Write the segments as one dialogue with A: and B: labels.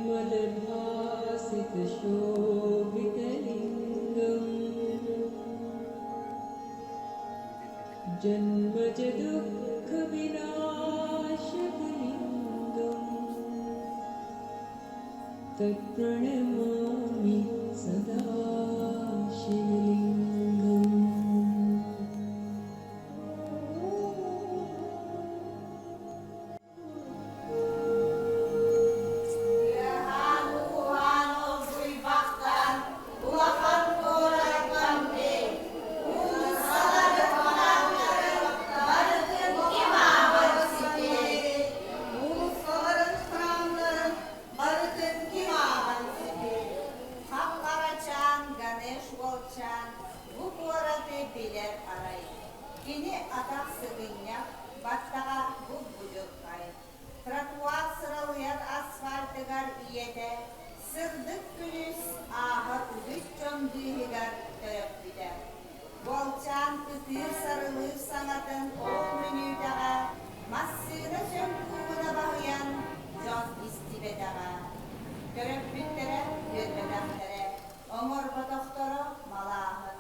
A: निर्मलभासितशोभितलिङ्गम् जन्मजदुःखविनाशकलिङ्गम् तत्प्रणमामि सदा शिवलिङ्गम्।
B: Тыаһаан-ууһаан оргуйбахтаан, улахан куорат Бамбей, уулуссалары ханааттарын барытын ким ааҕар ситиэй? Уулуссаларын храмнарын барытын ким ааҕан ситиэй? Хап-харачаан Ганеш уолчаан бу куораты билэр арай. Кини атах сыгынньах, баттаҕа буп-будьурхай. Тротуар сыралыйар асфальтыгар ийэтэ сырдык күлүс ааһар үгүс дьон быыһыгар төрөппүтэ. Уолчаан ытыыр-сарылыыр саҥатын ол мүнүүтэҕэ массыына сөҥ куугуна баһыйан дьон истибэтэҕэ. Төрөппүттэрэ үөрбэтэхтэрэ, оҥорботохторо малааһын.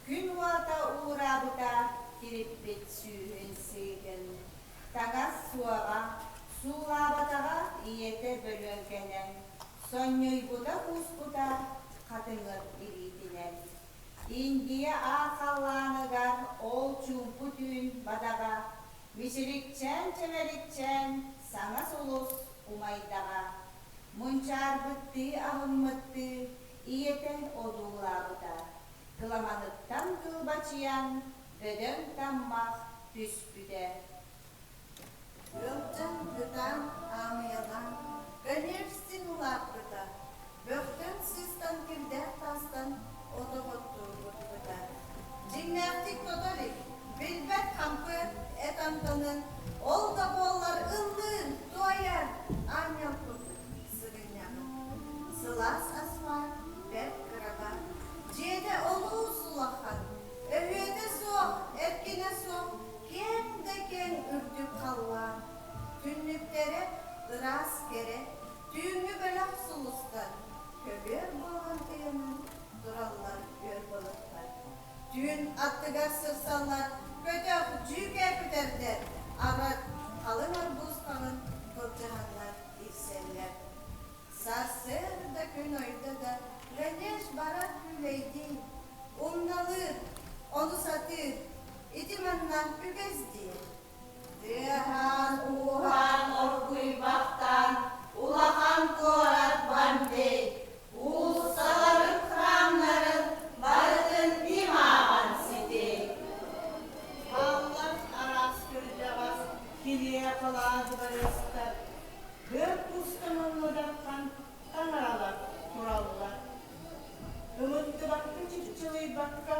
B: Күн уота уураабыта тириппит сүүһүн сыытын. Таҥас суоҕа, суулаабатаҕа ийэтэ бөлүөҥкэнэн, сонньуйбута-кууспута хатыҥыр илиитинэн. Индия аа халлааныгар ол чуумпу түүн бадаҕа, мичиликчээн-чэмэликчээн саҥа сулус умайдаҕа. Мунчаарбыттыы аһыммыттыы ийэтэ одуулаабыта. Кыламаныттан кылбачыйан, бөдөҥ таммах түспүтэ.
C: Ыалдьан, ытаан, аамыйалаан, Ганеш син улааппыта, бөхтөн-сыыстан кирдээх таастан отоҕоттуурбута. Дьиҥнээхтик тото илик, билбэт хампы эт амтанын, ол да буоллар ыллыыр, туойар аанньал курдук сыгынньаҕын. Сылаас асфальт бэрт кыраба, дьиэтэ олус улахан, өһүөтэ суох, эркинэ суох киэҥ да киэҥ үрдүк халлаан. Түннүктэрэ ыраас кэрэ, түүҥҥү бөлөх сулустар, көбүөр буолан тыйанан тураллар үөр былыттар. Түүн аттыгар сырсаллар көтөх дьүүкэ күтэрдэр, арыт халыҥ арбуз хаҕын былдьаһаннар иирсэллэр. Сарсыарда күн ойдо да Ганеш барар күүлэйдии, умналыыр, ону сатыыр, ити манна үгэс дии.
B: Тыаһаан-ууһаан оргуйбахтаан, улахан куорат Бомбей, уулуссаларын, храмнарын барытын ким ааҕан ситиэй?
D: Хааллар араас кырдьаҕас, килиэ халаа дыбарыастар, быар кустан оннудархан таҥаралар тураллар. Ымыттыбакка чыпчылыйбакка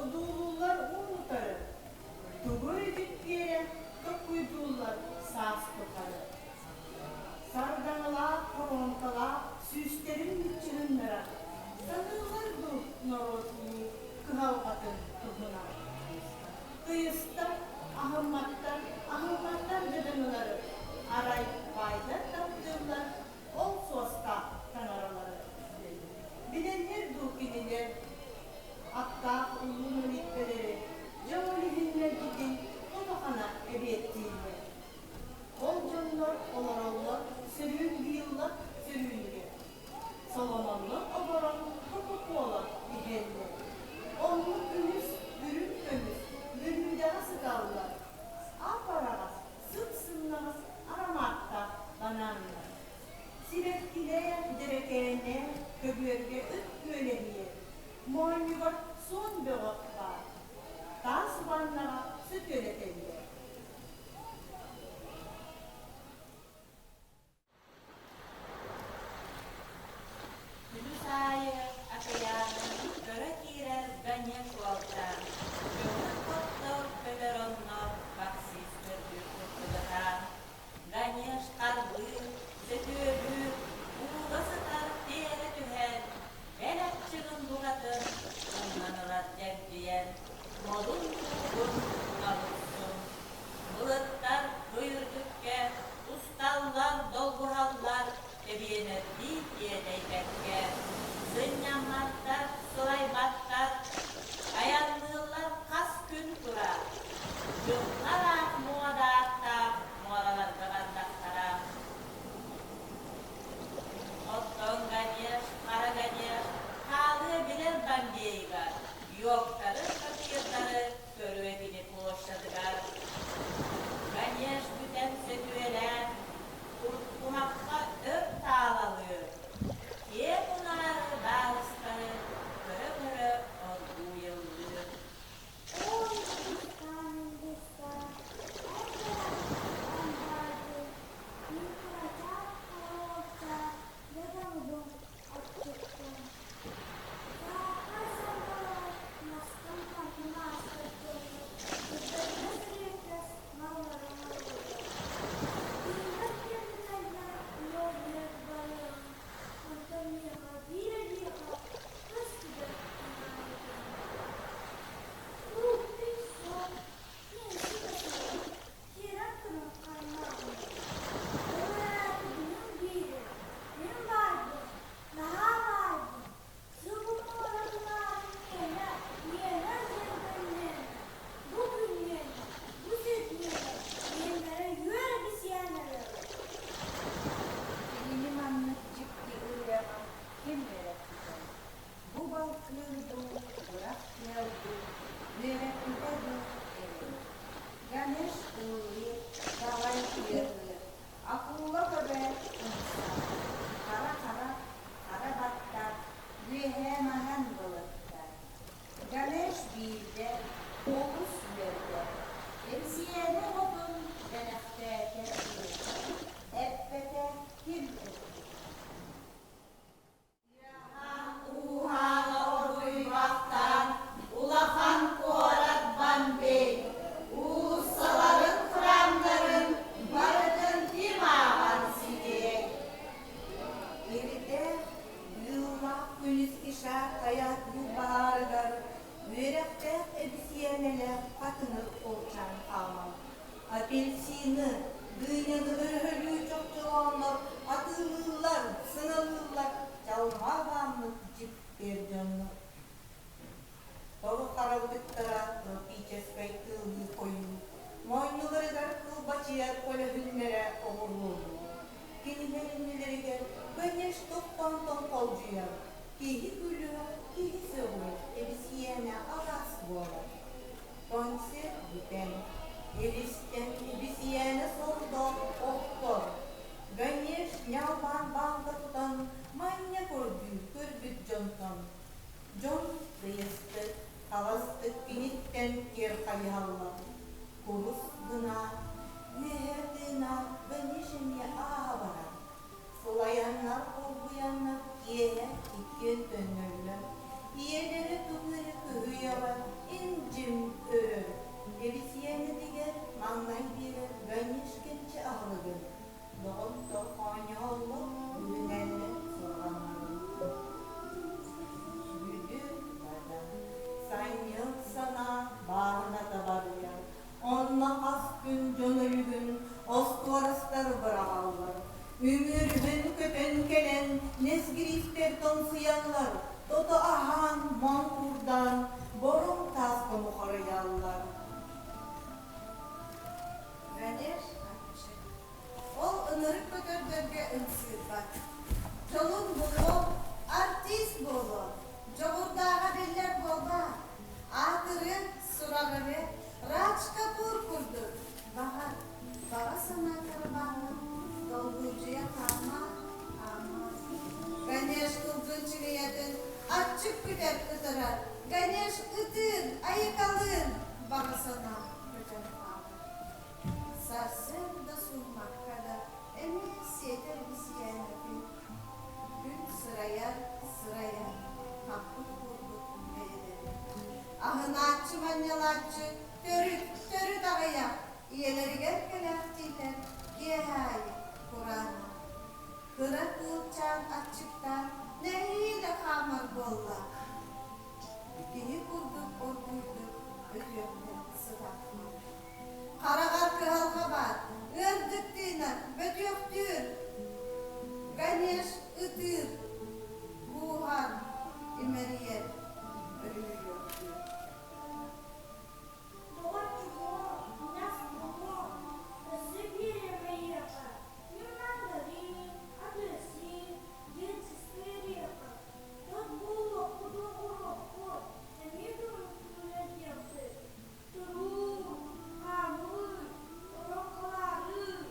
D: одуулууллар уун-утары, тугу үтүктүөрэ токкуйдууллар саас тухары. Сардаҥалаах, хоруоҥкалаах сүүстэрин мүччүһүннэрэ саныыллар дуу норуот улуу кыһалҕатын туһунан. Тыйыстар, аһымматтар, аһымматтар дьадаҥылары, арай баайдар таптыыллар ол суостаах таҥаралары. Билэллэр дуу кинилэр аттаах улуу мэлииппэлэри дьэ ол иһин мэлдьитин улахана эбиэттииллэр. Ол дьоннор олороллор сөрүүн вилла сөрүүнүгэр. Соломоннор оборон Кока-Кола иһэллэр. Оннук күнүс үрүҥ көмүс бүлүүдэҕэ сыталлар. Ап-араҕас, сып-сымнаҕас ароматтаах банааннар. Сибэккилээх, дьэрэкээннээх көбүөргэ ыт күөлэһийэр. Моонньугар суон бөҕөх баар. Таас ваннаҕа сөтүөлэтэллэр.
B: Күнүс аайы акыйааны көрө киирэр Ганеш уолчаан, көҥүл хотто көтөр онно бахсыыс көрдүүр курдугатаан, Ганеш харбыыр, сөтүөлүүр, ууга сытар тиэрэ түһэн, бэл аччыгын букатын умнан ылар дьэгдьийэн, модун куугун абырсун. Былыттар кый үрдүккэ усталлар, долгуһаллар, тэбиэнэллэр. тиэтэллии тиэтэйбэккэ, сынньамматтар, сылайбаттар, айанныыллар хас күн турар, дьыллар аах муодааттаах муораларга бардахтара. Оттон Ганеш, хара Ганеш хаалыа билэр Бомбейыгар, йогтары, факирдары көрүө кини площадыгар. Ганеш бүтэн сөтүөлээн, кумахха өр таалалыыр, киэҥ унаары баарыстары көрө-көрө оргууй ыллыыр.
E: Ой, Хиндустан, Индустан, эн баардын, эн баардын, мин кырачаан хоруопчаан дьадаҥыбын, аччыкпын. Саахар сандалыгар мастан ханна ааспыт дьоннор кырдаллар эриэккэс маллара оҥороллор. Тыынар киэргэтэллэр уол-үөр барыаҕын, онтон миэхэ биир эриэхэ көстүбэт анаайытын. Курууктуй суох, пенсия суох, киирэн туран ханнааҕый? Ол эрээри күнүм биирэ, мин баарбын, наһаа баарбын, субу муоратынаары миэнэ, миэнэ диэн көнньүөнэ, бу күн миэнэ, бу сир миэнэ, миэннэрэ үөр эбисийээнэлэр.
F: Кинини маннык дьикти ырыаҕа ким үөрэппитэй? Бу балкыыр дуу, бырах тыал дуу, үөрэппитэ дуу эбит. Ганеш ыллыыр, далай тыаһыыр, акула көбө умсар, хара-хара, хара баттах, үөһээ маҥан былыттар. Ганеш биирдэ олус үөрдэ, эбисийээнэ оҕотун бэлэхтээтэ ийэтэ, эппэтэ ким эппитэ.
B: Ууһаан оргуйбахтаан улахан куорат Бомбей уулуссаларын храмнарын барытын ким ааҕан ситиэй?
C: Эрдээх быыллаах күнүс Иша хайаатыы баһаарыгар үөрэхтээх эбисийээнэлээх хатыҥыр олчаан хаалан, апельсины, дыняны өрөһөлүү чохчолооннор атыылыыллар, сыҥалыыллар, чалма бааммыт дьиппиэр дьоннор. Тоҕо харалбыттара тропическай тыылыы хойуу, моонньуларыгар кылбачыйар көлөһүннэрэ оҕуруолуу. Кинилэр иннилэригэр Ганеш тохтоон холдьуйар, киһи күлүө, киһи сөҕүө, эбисийээнэ араас буолар. Концерт бүтэн, илистэн эбисийээнэ сордоох охтор. Ганеш ньалбаан баанка тутан манньа көрдүү көрбүт дьонтон Дьон тыйыстык, хаҕыстык киниттэн киэр хайыһаллар. Курус гына, үөһэ тыына Ганеш эмиэ ааһа барар. Сылайаннар, оргуйаннар киэһэ иккиэн төннөллөр. Ийэлэрэ тугу эрэ кыһыйаҕа им-дьим көрөр. Эбисийээнэтигэр маҥнай биэрэр Ганеш кэмчи аһылыгын Доҕоттор оонньоһоллор, үлүнэллэр суорҕаннарын. Сүдү бадан, сайньык санаа бааһыната барыйар, онно хас күн дьон өлүгүн остуорастар быраҕаллар. Үҥүрүһүн көтөн кэлэн нэсгиристэр тоҥсуйаллар, тото аһаан, моҥкурдаан, боруҥ тааска мухарыйаллар. Ганеш аччык. Ол ынырык көтөрдөргө ымсыырбат. Дьолун булуо, артист буолуо, дьоҕурдааҕа биллэр буолбаат. Аатырыа, сураҕырыа, Радж Капур курдук баҕар, баҕа санаа карабааҥҥын долгулдьуйа хаама, хаама. Ганеш кылгын чыгыйатын аччык күтэр ытырар, Ганеш ытыыр, айыкалыыр баҕа санаа көтөн хаалар. Сарсыарда сууммакка да эмиэ сиэтэр бисийээнэтин күн сырайар, сырайар, хаппыт курдук бэйэлэрэ. Аһынааччы, манньалааччы төрүт, төрүт аҕыйах, ийэлэригэр кэлээхтиилэр киэһэ аайы кураанах. Кыра кыылчаан аччыктаан нэһиилэ хаамар буолла. Киһи курдук оргууйдук өтүөхтэн сытаахтыыр. Хараҕар кыһалҕа баар, ыардык тыынар, бөтүөхтүүр. Ганеш Ытыыр, кууһар, имэрийэр, өрүһүйүөхтүүр.
E: Доҕорчугуо, нас буолуо, өссө биир эмэйиэхэ, мин мандарин, апельсин, диэн сыстыарыаха, тот буолуохпут оҕуруохпут, эмиэ көмүскүлэтиэхпит, туруу, хаамыы, олоҥхолооруу,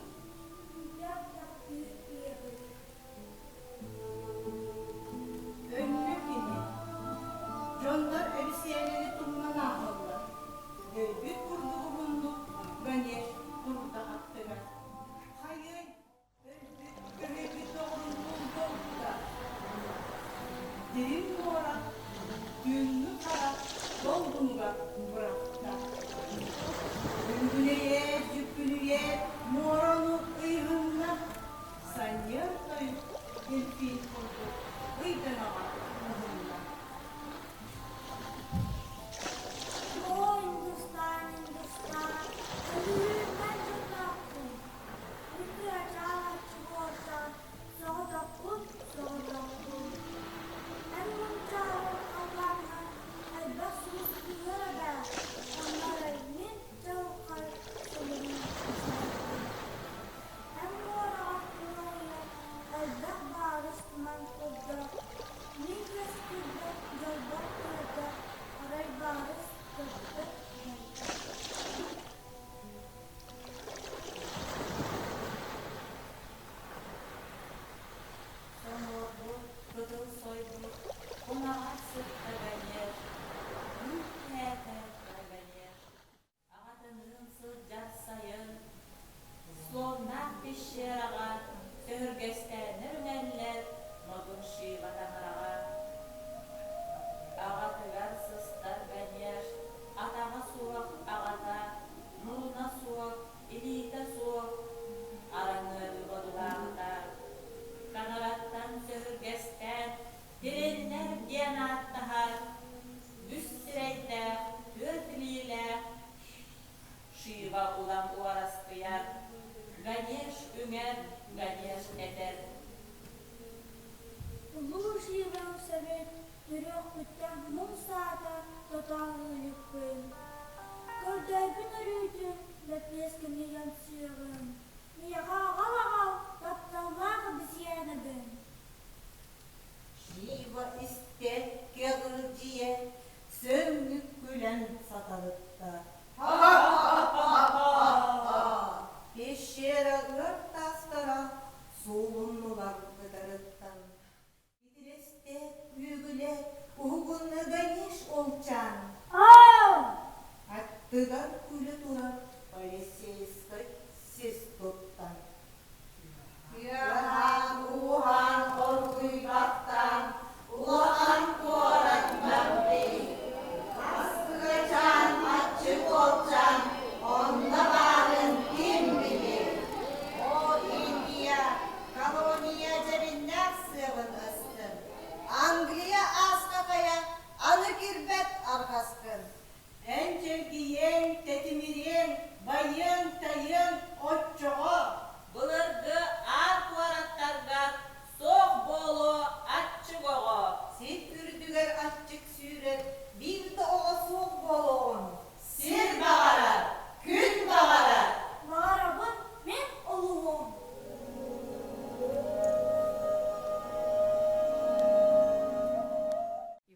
E: күүтэр таптыыр тыабыт.
D: Өллө кини. Дьоннор эбисийээлэри тумнан ааһаллар. Өлбүт курдук уһуннук Ганеш турда аттыгар. Хайыай, өлбүт, көһүйбүт доҕорун булда Дириҥ муора түүҥҥү хара долгунугар бырахта. Күнгүнэйэ, дьүккүнүйэ муораны ыйыһынна. Санньыар тойук дельфин курдук ыйдаҥаҕа уһунна.
E: Оо, Индустан, Индустан, өлүүрүнэн дьонноохпун. Мин кырачаан аччык соҕотохпун, соҕотохпун. Эн мунчаарар халлааҥҥа элбэх сулус кыыһар эбээт, онно эрэ мин чаҕылхай сулуһум мичээрдиир. Эн муораҕар туруоруллар элбэх баарыс туман курдук, мин көстүүрбэр дьолбор тыырда, арай баарыс көппөт мөлтөх.
B: Сонуорбут, кытыл сойбут, кумаҕар сытта Ганеш, үүт-тээтэ Ганеш. Аҕатыныын сылдьар сайын Слоннаах пещераҕа сөһүргэстээннэр үҥэллэр Модун Шива таҥараҕа. Аҕатыгар сыстар Ганеш, атаҕа суох аҕата, муруна суох, илиитэ суох, араҥыары бодулаабыта. Таҥараттан сөһүргэстээн тириннэр диэн ааттаһар, үс сирэйдээх, түөрт илиилээх Шива улам уораскыйар, Ганеш үҥэр, Ганеш этэр.
E: Улуу Шива үксэбит төрүөхпүттэн муҥ саата тотоон иликпин. Көрдөөбүн өрүүтүн лэппиэскэни ямсыаҕым. Миэхэ аҕал-аҕал тапталлаах обезьянабын.
C: Шива истэ кэҕирдьийэ, сөҥнүк күлэн саталытта. Пещера ыар таастара суулуннулар кытарыттан. Итирэстэ үөгүлэ уһугунна Ганеш олчаан. Аттыгар күлэ турар полицейскай сис туттан. Тыаһаан-ууһаан оргуйбахтаан улахан куорат Бамбей. Аскыгачаан аччык уолчаан онно баарын ким билиэй? О, Индия, колония дьэбиннээх сыабын ыстын, Англия ааспатайа аны кирбэт арҕаскын.
D: Эн чэлгийиэҥ, тэтимириэҥ, байыаҥ-тайыаҥ оччоҕо
B: Былыргы аар куораттарга суох буолуо аччык оҕо.
C: Ситэ